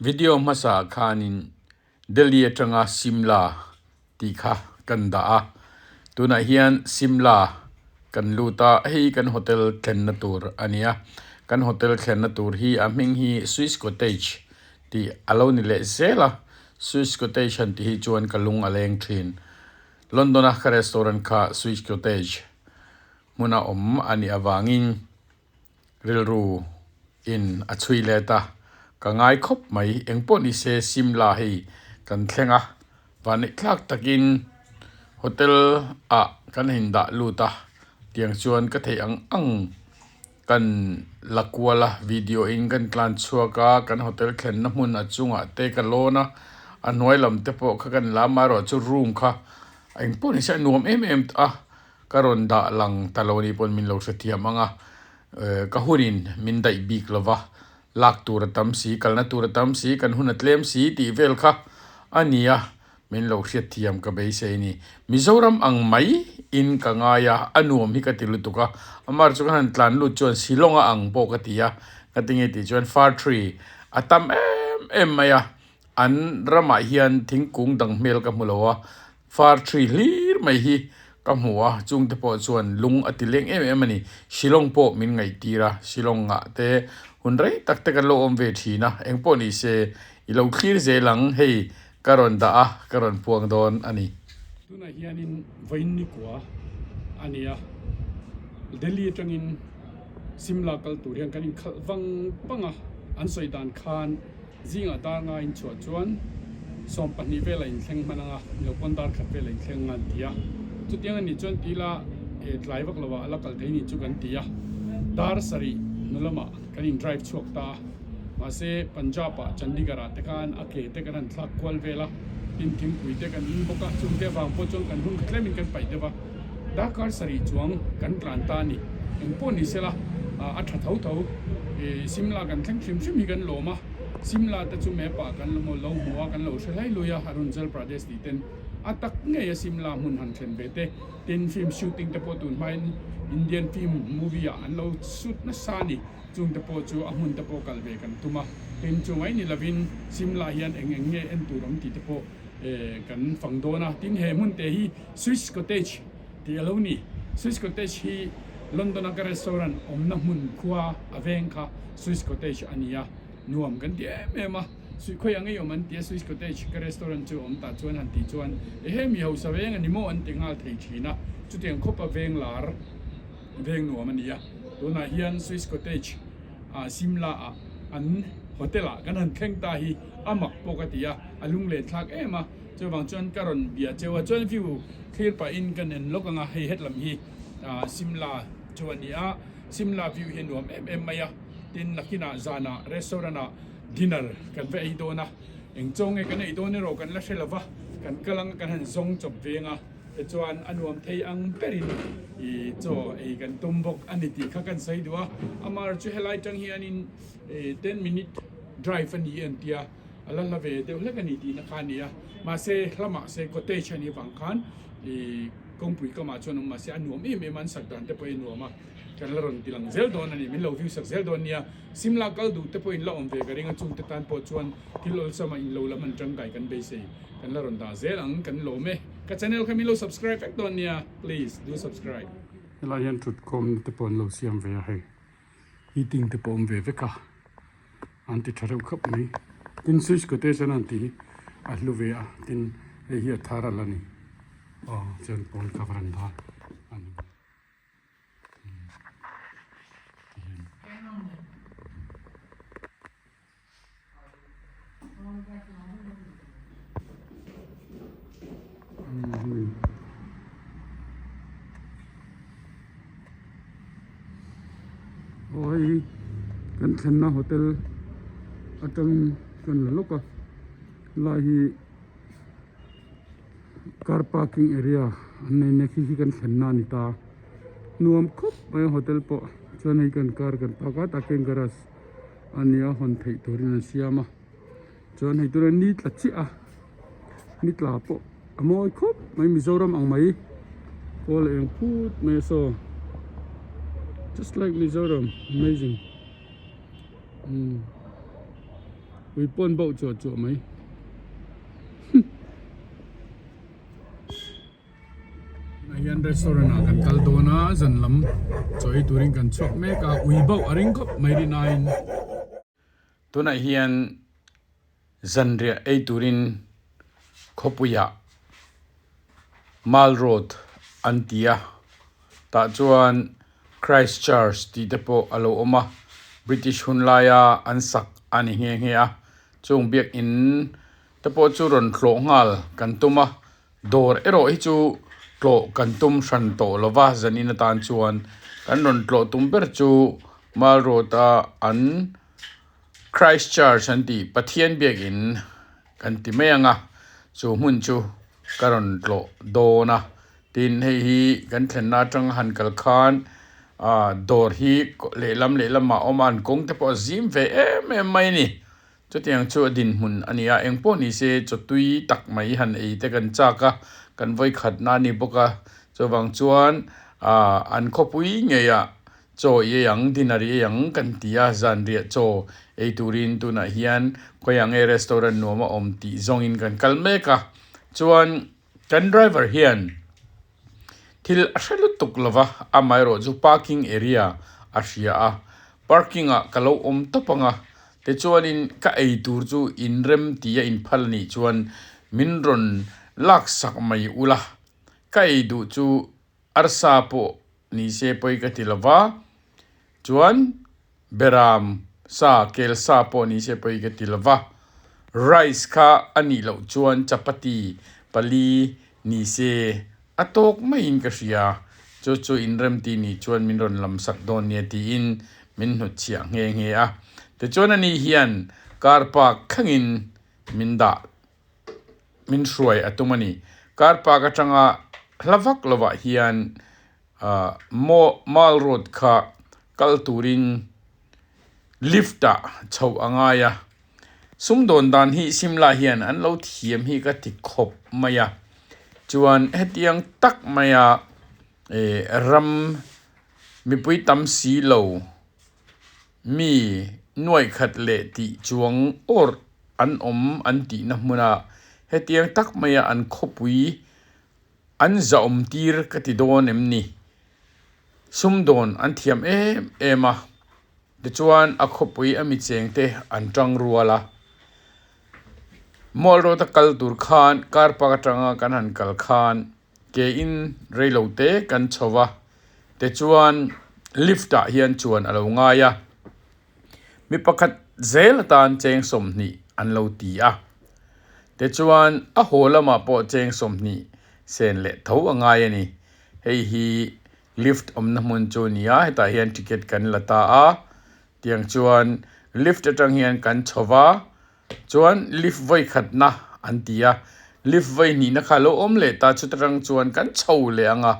Video hmasa khanin Delhi atanga Simla tih kha kan dah a, tunah hian Simla kan lut a, hei kan hotel thlenna tur a ni a, kan hotel thlenna tur hi a hming hi Swiss Cottage tih a lo ni leh zel a, Swiss Cottage han tih hi chuan ka lung a leng thin. London a ka restaurant kha Swiss Cottage hmuna awm a nih avangin Rilru in a chhui let a, ka ngai khawp mai. Engpawh ni se Simla hei kan thleng a, vanneih thlak takin hotel ah kan indah lut a, tiang chuan ka theih ang ang kan la kual a, video in kan tlan chhuak a, kan hotel thlenna hmun a chungah te ka lawn a, a hnuai lam te pawh kha kan la amaherawh chu room kha engpawh ni se a nuam em em a. Ka rawn dah lang ta lo ni pawn min lo hrethiam ang a, ka hunin min daih bik lo va, lak tur a tam si, kalna tur a tam si, kan hun a tlem si tih vel kha a ni a, min lo hriatthiam ka beisei ni. Mizoram ang mai in ka ngai a, a nuam hi ka ti lutuk a, amar chu ka han tlan lut chuan Shillong a ang pawh ka ti a, ka ti nge tih chuan far tree a tam em em mai a, an ramah hian thingkung dang hmel ka hmu lo a, Far tree hlir mai hi ka hmu a, chungte pawh chuan lung a ti leng em em a ni. Shillong pawh min ngaihtir a, Shillong ah te hun rei tak te kan lo awm ve thin a, eng pawh ni se i lo thlir zel ang, hei ka rawn dah a, ka rawn puang dawn a ni. Tunah hianin vawiin nikua a ni a, Delhi atangin Simla kal tur hian kan inkhalh vang vang a, an sawi dan khan Zingah dar nga in chhuah chuan 12 vel a inthleng hman ang a, lo pawn dar khat vel a inthleng ang a an ti a. Chutiang a nih chuan ti ila e tlai vak lovah a la kal thei ni chu kan ti a. Dar sarih hnu lamah kan in drive chhuak ta a. Mahse Punjab ah Chandigarh ah te khan a ke te kan han thlak kual vel a, tin thingpui te kan in bawk a, chungte avang pawh chuan kan hun kha tlem in kan paih deuh a. Darkar sarih chuang kan tlan ta a ni. Engpawh ni sela a tha tho tho. Simla kan thleng hrim hrim hi kan lawm a, Simla te chu map ah kan lo hmu a, kan lo hre hlai lui a, Arunachal Pradesh tih ten a tak ngei a Simla hmun han thlen ve te. Tin film shooting te pawh tun hmain Indian film movie ah an lo shoot nasa a ni. Chung te pawh chu a hmun te pawh kal ve kan tum a. Tin chu mai ni lovin Simla hian eng eng nge en tur awm tih te pawh kan fang dawn a. Tin he hmun te hi Swiss Cottage tih a lo ni. Swiss Cottage hi London a ka restaurant awmna hmun khua a veng kha Swiss Cottage a ni a, nuam kan ti em em a. Sui khawi ang ei awm an ti a, Swiss Cottage ka restaurant chu awm tah chuan han tih chuan ehe mi hausa veng a ni maw an ti nghal thei thin a. Chutiang khawp a veng lar veng nuam a ni a. Tunah hian Swiss Cottage ah Simla ah an hotel ah kan han thleng ta hi a mak pawh ka ti a, a lunglen thlak em a. Chuvang chuan ka rawn bia cheu a, chuan view thlir pahin kan en lawk ang a, hei hetlam hi Simla chu a ni a, Simla view hi a nuam em em mai a, tin nakinah zanah restaurant ah dinner kan va ei dawn a, eng chaw nge kan ei dawn erawh kan la hre lo va, kan kal ang a kan han zawng chawp veng a, tichuan a nuam thei ang berin ih chaw ei kan tum bawk a ni tih kha kan sawi duh a, amaherawhchu chu helai tang hianin ten minute drive a ni e an tia. A la hla ve deuh hlek a ni tihna kha a ni a, mahse hla mahse cottage a nih avang khan ih kawngpui kamah chuan awm mahse a nuam em em a, an sak dan te pawh hi a nuam a, kan la rawn ti lang zel dawn a ni, min lo view sak zel dawn nia, Simla kal duh te pawh in la awm ve ka ring a, chung te tan pawh chuan thil awlsam a in lo lam an tangkai kan beisei, kan la rawn dah zel ang, kan lawm e, ka channel kha min lo subscribe vek dawn nia, please do subscribe. Helai hian thutkhawmna te pawh an lo siam ve a hei. Heating te pawh awm ve vek a, an ti tha reuh khawp mai. Tin switch quotation an tih hi a hlu ve a, tin hei hi a thar a la ni. Aw chuan pawn kha veranda a ni bawk. Tihian. Aw hei kan thlenna hotel atangin kan la lawk a lai hi car parking area an nei mek hi kan thlenna a ni ta nuam khawp mai a hotel pawh chuan hei kan car kan park a tah khian garage a nia hawn theih turin an siam a chuan hei tuna ni tla chiah a ni tla pawh a mawi khawp mai Mizoram ang mai kawl eng phut mai a saw just like Mizoram amazing umm. Ui pawn bauh chuah chuah mai. Tunah hian restaurant ah kan kal dawn a, zan lam chaw ei turin kan chhuak mek a, ui bauh a ring khawp mai rin aiin. Tunah hian zanriah ei turin khawpuiah Mall Road an ti a, tah chuan Christ Church tih te pawh a lo awm a, British hun laia an sak a ni nghe nghe a, chung biakin te pawh chu rawn tlawh nghal kan tum a dawr erawh hi chu tlawh kan tum hran tawh lo va zanin atan chuan kan rawn tlawh tum ber chu Mall Road a an Christ Church an tih Pathian biakin kan ti mai ang a chu hmun chu ka rawn tlawh dawn a tin hei hi kan thlenna atang han kal khan ah dawr hi lehlam lehlamah a awm a an kawng te pawh a zim ve em em mai a ni. Chutiang chu a dinhmun a ni a, eng pawh ni se chaw tui tak mai han ei te kan chak a, kan vawi khatna a ni bawk a, chuvang chuan aah an khawpui ngeiah chaw i ei ang, dinner i ei ang kan ti a, zanriah chaw ei turin tunah hian khawiah nge restaurant nuam a awm tih zawngin kan kal mek a, chuan kan driver hian Thil a hre lutuk lo va, amaherawh chu parking area a hria a, parking ah ka lo awm tawp ang a, tichuanin ka ei tur chu inrem tih a inphal anih chuan min rawn laksak mai ula, ka ei duh chu arsa pawh ni se pawi ka ti lo va, chuan Beram sa, kel sa pawh ni se pawi ka ti lo va, rice kha a nih loh chuan chapati pali ni se a tawk maiin ka hria, chu chu inremti nih chuan min rawn lam sak dawn nia tiin min hnutchhiah nghe nghe a. Tichuan ani hian car park thlengin min dah min hruai a tum a ni. Car park atanga hla vak lovah hian ahh mall road kha kal turin lift ah chhoh a ngai a, sumdawn dan hi Simla hian an lo thiam hi ka ti khawp mai a, chuan hetiang tak maia eh ram mipui tam si lo. Mi nuaih khat leh tih chuang awr an awm an tihna hmuna hetiang tak maia an khawpui an zahawm tir ka ti dawn em ni? Sumdawn an thiam em em a, tichuan a khawpui a mi chengte an tang rual a. Mall Road a kal tur khan car park atanga kan han kal khan Ke in reilo te kan chho va, tichuan lift ah hian chuan a lo ngai a, mi pakhat zel atan cheng 20 an lo ti a, tichuan a haw lamah pawh cheng 20 sen leh tho a ngai a ni, hei hi lift awmna hmun chu a ni a, hetah hian ticket kan la ta a, tiang chuan lift atang hian kan chho va. Chuan lift vawi khatna an ti a, lift vawi hnihna kha a lo awm leh ta chuta tang chuan kan chho leh ang a,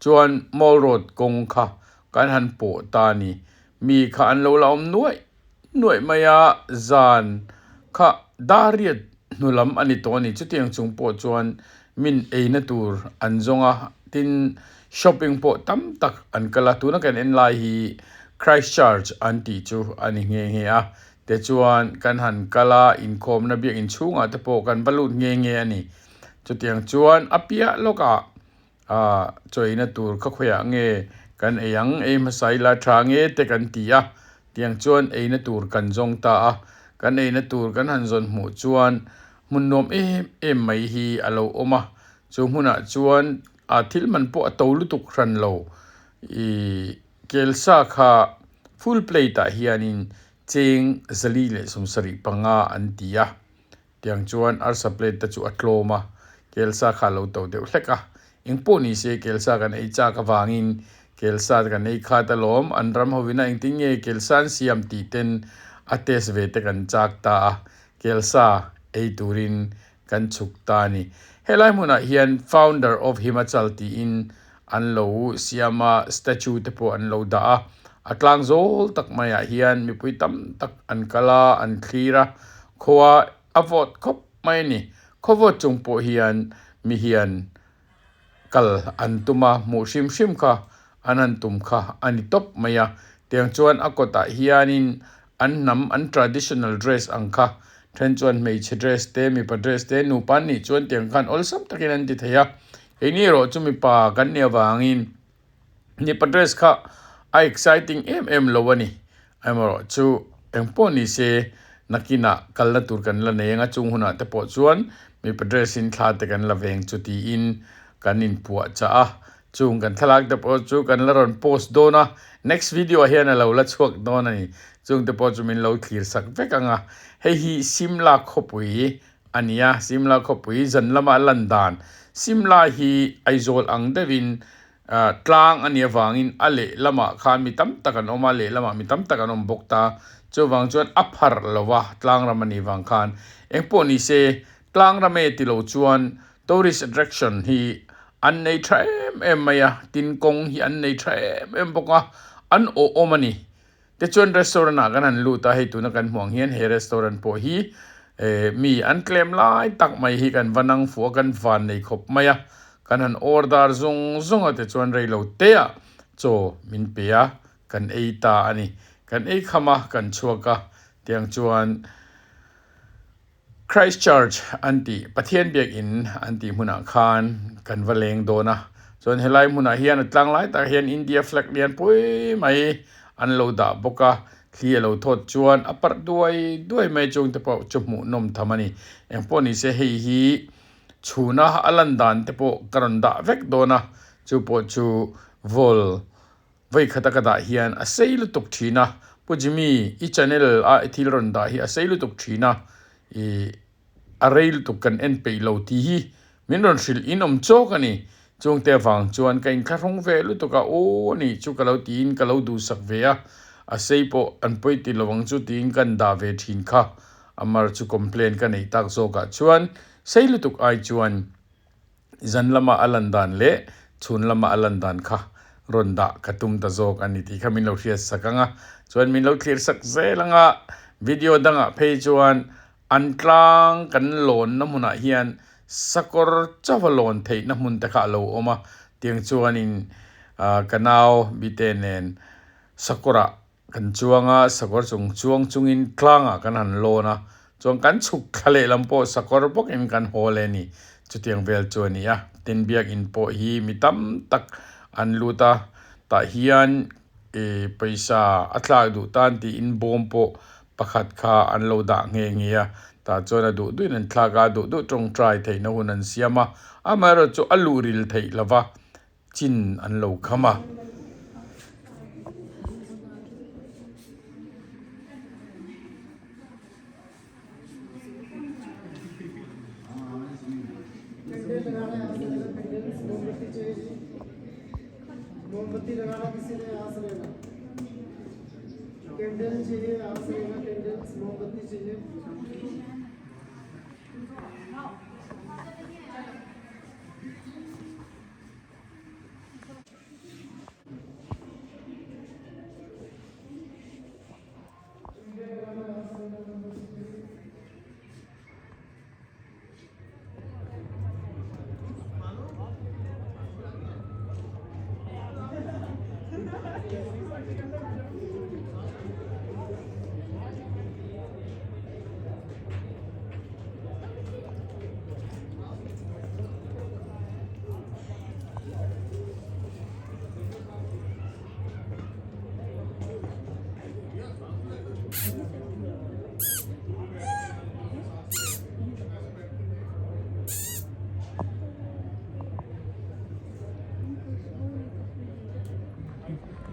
chuan mall road kawng kha kan han pawh ta a ni. Mi kha an lo la awm nuaih nuaih mai a, zan kha dariat hnu lam a ni tawh a ni. Chutiang chung pawh chuan min eina tur an zawng a, tin shopping pawh tam tak an kal a, tuna kan en lai hi Christchurch an tih chu a ni nghe nghe a. Tichuan kan han kal a, inkhawmna biakinn chhungah te pawh kan va lut nghe nghe a ni. Chutiang chuan a piah lawkah ah chawina tur kha khawiah nge kan ei ang, ei hmasa ila tha nge te kan ti a, tiang chuan eina tur kan zawng ta a. Kan eina tur kan han zawn hmuh chuan hmun nuam em em mai hi a lo awm a, chu hmunah chuan ah thil man pawh a to lutuk hran lo ih. Kelsa kha full plate ah hianin cheng 475 an ti a, tiang chuan arsa plate te chu a tlawm a, kelsa kha a lo to deuh hlek a, engpawh ni se kelsa kan ei chak avangin kelsa kan ei khat alawm, an ram hovin a engtin nge kelsa an siam tih ten a test ve te kan chak ta a, kelsa ei turin kan chhuk ta a ni. Helai hmunah hian Founder of Himachal tiin an lo siam a, statue te pawh an lo dah a. A tlang zawl tak maiah hian mipui tam tak an kal a, an thlir a, khua a vawt khawp mai a ni. Khaw vawt chung pawh hian mi hian kal an tum a, hmuh hrim hrim kha an han tum kha a ni tawp mai a. Tiang chuan a kawtah hianin an hnam an traditional dress ang kha. Then chuan hmeichhe dress te mipa dress te nupa an nih chuan tiang khan awlsam takin an ti thei a. Keini erawh chu mipa kan nih avangin mipa dress kha a exciting em em lo a ni. Amaherawh chu eng pawh ni se nakinah kalna tur kan la nei anga chung hunah te pawh chuan mipa dress in thla te kan la veng chu tiin kan inpuah chah a. Chung kan thlalak te pawh chu kan la rawn post dawn a, next video ah hian a lo la chhuak dawn a ni. Chung te pawh chu min lo thlir sak vek ang a. Hei hi Simla khawpui a ni a, Simla khawpui zan lama lan dan. Simla hi Aizawl ang deuhin tlang a nih avangin a lehlamah khan mi tam tak an awm a, lehlamah mi tam tak an awm bawk ta. Chuvang chuan a pharh lo a, tlang ram a nih vang khan. Engpawh ni se, tlang ram e ti lo chuan Tourist attraction hi an nei tha em em mai a, tin kawng hi an nei tha em em bawk a, an awh awm a ni. Tichuan restaurant ah kan han lut a, hei tuna kan hmuh ang hian he restaurant pawh hi eh mi an tlem lai tak mai hi kan va nang fuh a, kan van nei khawp mai a, kan han order zung zung a tichuan reilo te ah chaw min pe a, kan ei ta a ni. Kan ei kham a, kan chhuak a, tiang chuan. Christ Church an tih, Pathian biakinn an tih hmunah khan kan va leng dawn a. Chuan helai hmunah hian a tlang lai takah hian India flag lian pui mai an lo dah bawk a, thli a lo thawt chuan a parh duai duai mai chung te pawh chu hmuhnawm tham a ni. Engpawh ni se hei hi chhuna a lan dan te pawh ka rawn dah vek dawn a, chu pawh chu vol Vawikhat a ka dah hian a sei lutuk thin a, Pu Jimmy i channel a i thil rawn dah hi a sei lutuk thin a, i a rei lutuk kan en peih lo tih hi min rawn hrilh in awm chawk a ni. Chungte avang chuan ka inthlahrung ve lutuk a, aw a nih chu ka lo tiin ka lo duhsak ve a, a sei pawh an pawi ti lo ang chu tiin kan dah ve thin kha. Amar chu complain ka neih tak zawkah chuan sei lutuk ai chuan Zan lama a lan dan leh chhun lama a lan dan kha rawn dah ka tum ta zawk a ni tih kha min lo hriat sak ang a, chuan min lo thlir sak zel ang a, video dangah phei chuan an tlang kan lawnna hmunah hian sakawr chauha lawn theihna hmun te kha a lo awm a, tiang chuanin ka nau bite nen sakawrah Kan chuang a, sakawr chung chuang chungin tlangah kan han lawn a, chuan kan chhuk thla lehlam pawh sakawr bawkin kan haw leh a ni. Chutiang vel chu a ni a, tin biakinn pawh hi mi tam tak an lut a, tah hian ih pawisa a tlak duh tan tiin bawm pawh pakhat kha an lo dah nghe nghe a, tah chuan a duh duhin an thlak a, a duh duh tawngtai theihna hun an siam a, amaherawhchu a luh ril theih lova. Chin an lo kham a.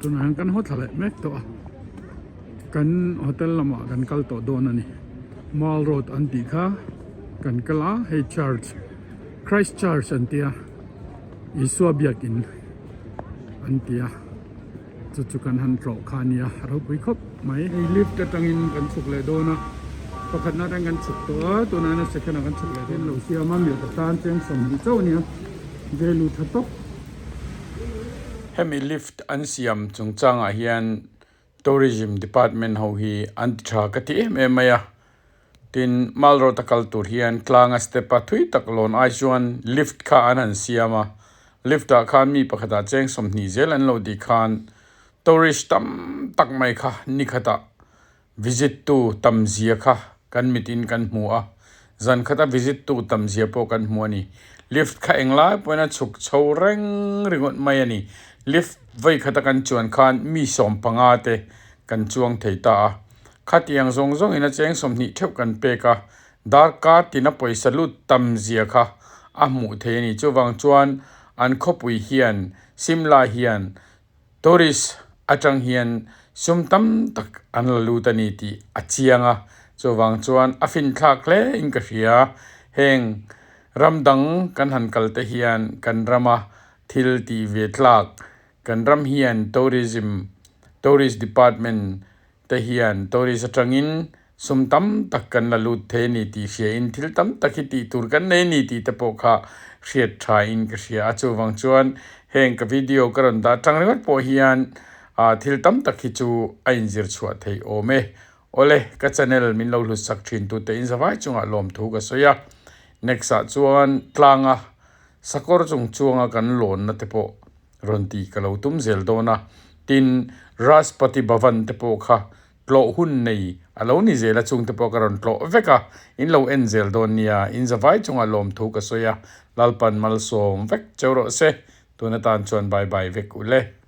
Tunah hian kan haw thla leh mek tawh a kan hotel lamah kan kal tawh dawn a ni mall road an tih kha kan kal a hei church Christ church an tia Isua biakin an tia chu chu kan han tlawh kha a nia a ropui khawp mai. Hei lift atangin kan chhuk leh dawn a pakhatna atang kan chhuk tawh a tunah hian a second ah kan chhuk leh dawn lo siam a mipa tan cheng 20 chauh a nia value tha tawp. Hemi lift an siam chungchangah hian Tourism department ho hi an ti tha ka ti em em mai a, tin Mall Road a kal tur hian tlanga step a thui tak lawn ai chuan lift kha an han siam a, lift ah khan mi pakhat ah cheng 20 zel an lo tih khan tourist tam tak mai kha ni khatah visit tu tam zia kha. Kan mitin kan hmu a, zan khata visit tu tam zia pawh kan hmu a ni. Lift kha englai pawhin a chhuk chho reng ringawt mai a ni. Lift vawi khata kan chuan khan mi 15 te kan chuang thei ta a. Khatiang zawng zawngin a cheng 20 theuh kan pek a, darkar tina pawisa lut tam zia kha a hmuh thei a ni. Chuvang chuan an khawpui hian Simla hian Tourist atang hian sum tam tak an la lut a ni tih a chiang a, chuvang chuan a finthlak hle in ka hria. Heng ram dang kan han kal te hian kan rama thil tih ve tlak, kan ram hian tourism, tourist department te hian tourist atangin sum tam tak kan la lut thei a ni tih hria in thil tam tak hi tih tur kan nei a ni tih te pawh kha hriat tha in ka hria a chuvang chuan heng ka video ka rawn dah tang ringawt pawh hian ah thil tam tak hi chu a inzir chhuah theih awm e. Awle ka channel min lo hlut sak thin tute in zavai chungah lawmthu ka sawi a next ah chuan tlanga sakawr chung chuanga kan lawnna te pawh rawn tih ka lo tum zel dawn a, tin Rashtrapati Bhavan te pawh kha tlawh hun nei a lo ni zel a chung te pawh ka rawn tlawh vek a, in lo en zel dawn nia, in zavai chungah lawmthu ka sawi a, Lalpan malsawm vek cheu rawh se, tun atan chuan bye bye vek u le.